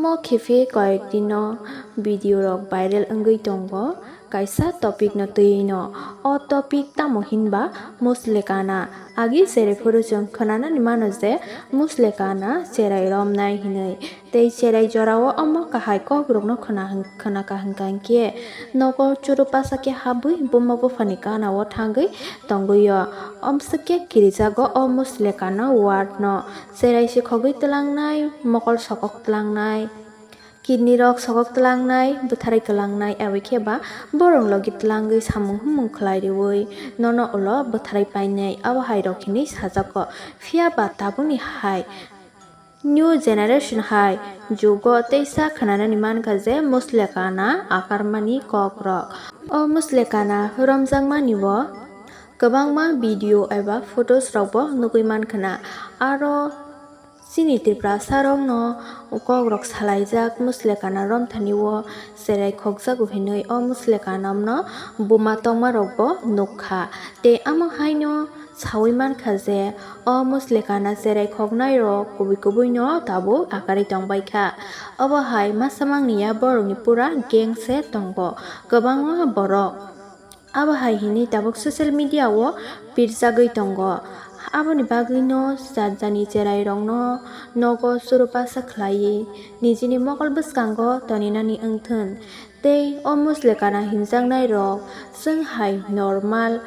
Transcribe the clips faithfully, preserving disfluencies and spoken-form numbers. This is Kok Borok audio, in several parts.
Mo khe phi koyek dino video rok viral wngwi tongo, kaisa topic no twiwi no. O topic tamo hinba Muslekana. Agi cherai phuru chwng khwnanani mano je Muslekana cherai romnai hinwi. Tei cherai jorao omo kahai kokrokno khwna hwn-, khwnaka hwnkha hinkhe nogo churupasa khe habwi buma buphani ganao thangwi tongwi o. Omswk khe kirijago o Muslekana ward no. Cherai sikhogwi twlangnai, mokol sokok twlangnai, kidney rok sokok twlangnai, bwtharai kwlangnai, abo khe ba borok logi twlangwi samung humung khlai riwi nono ulo bwtharai painai, abo hai rok hinwi sajago. Phiya ba tabukni hai new generation hai jugo teisa khwnanani mankha je Muslekana akarmani kokrok. O Muslekana romjakmani bo kwbangma video eba photos rokbo nugwi mankha na. Aro chini Tiprasa rokno kokrok salaijak Muslekana romthani o cherai khokjago hinwi o Muslekana no buma tongma rokbo nukha. Tei amo haino sawi mankha je o Muslekana cherai khoknai rok kubui kubui no tabuk akarwi tongbaikha. Obo hai masa mangni ya borokni pura gang se tongo kwbangma borok. Abo hai hinwi tabuk social media o pirjagwi tongo. Aboni bagwino jat jani cherai rokno nogo churupasa khlaiwi nijini mokol bwskango toninani wngthun. Tei o Muslekana hinjaknai rok chwng hai normal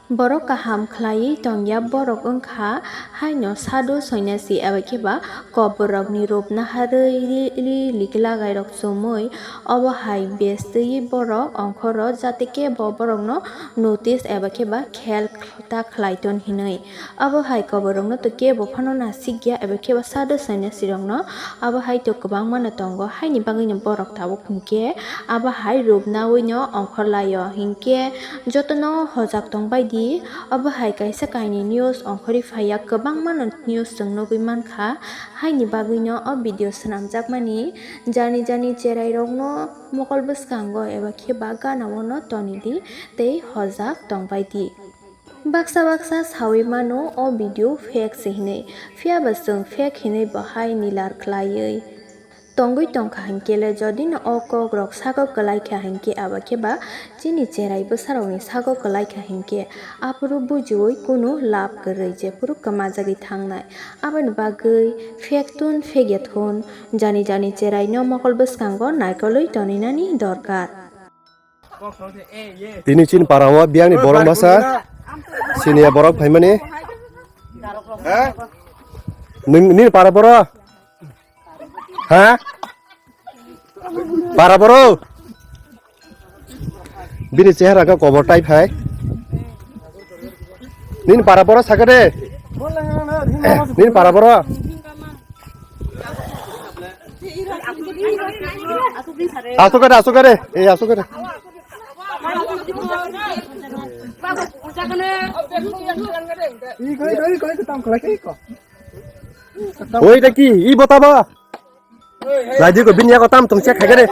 borok kaham khlaiwi tongya borok wngkha. Haino sadhu sonyasi eba khe ba koborokni rup naharwi ri, ri, liklagairok chumui obo hai bestwi borok ongkhoro jate kebo borokno notice eba khe ba khel ta khlai ton hinwi. Obo hai koborokno to kebo phano nasikya eba khe ba sadhu sonyasirokno obo hai to kwbangmano tongo, haini bagwino borok tabuk hinkhe abo hai rup nawino ongkhor laio hinkhe jotono hojak tongbai di. Obo hai kaisa kainwi news ongkhorwi phaiya, kwbangmano news chwng nugwi mankha, haini bagwino o video swnamjakmani jani jani cherai rokno mokol bwskango eba khe ba gana o no toni di tei hojak tongbai di. Baksa baksa sawi mano o video fake se hinwi, phiya ba chwng fake hinwi bo hai nilar khlaiwi tongwi tongkha hinkhe le, jodi no o kok rok sago kwlai kha hinkhe, abo khe ba chini cherai bwsa rokni sago kwlai kha hinkhe, aphuru bujiwi kunu lab kwrwi, jephuru kwmajagwi thangnai. Aboni bagwi fake tun fake ya thun, jani jani cherai no mokol bwskango naikolwi toninani dorkar. Tini chini para o biyangni borok masa siniya borok phaimani. Nini para boro? Ha? Para boro? Bini chehara ka kobor tai phai. Nini para boro saka de. Nini para boro? Asukare, asukare. Eh, asukare. Oi, ta ki? I bota ba? Ladi ko bini yago tam tum check khaigare.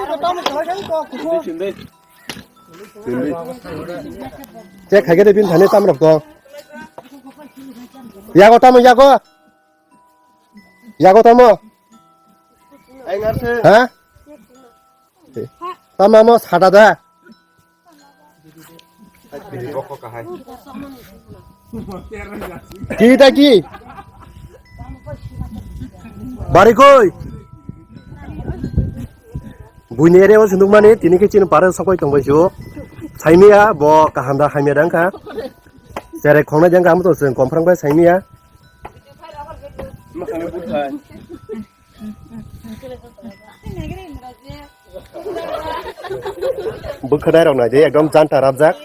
Check khaigare bini thani tam rok to. Yago tamo yago. Yago tamo. Ha? Tamo amo sada da. Ki ta ki? Bari koi? Buini area o sunduk mani tini khe chini pare sokoi tongbai sio. Saimiya bo kaham da hamya dang kha. Cherai khongnai jang kha amo to chwng komprang bai saimiya. Bwkhwnai rok nai de ekdom janta rabjak.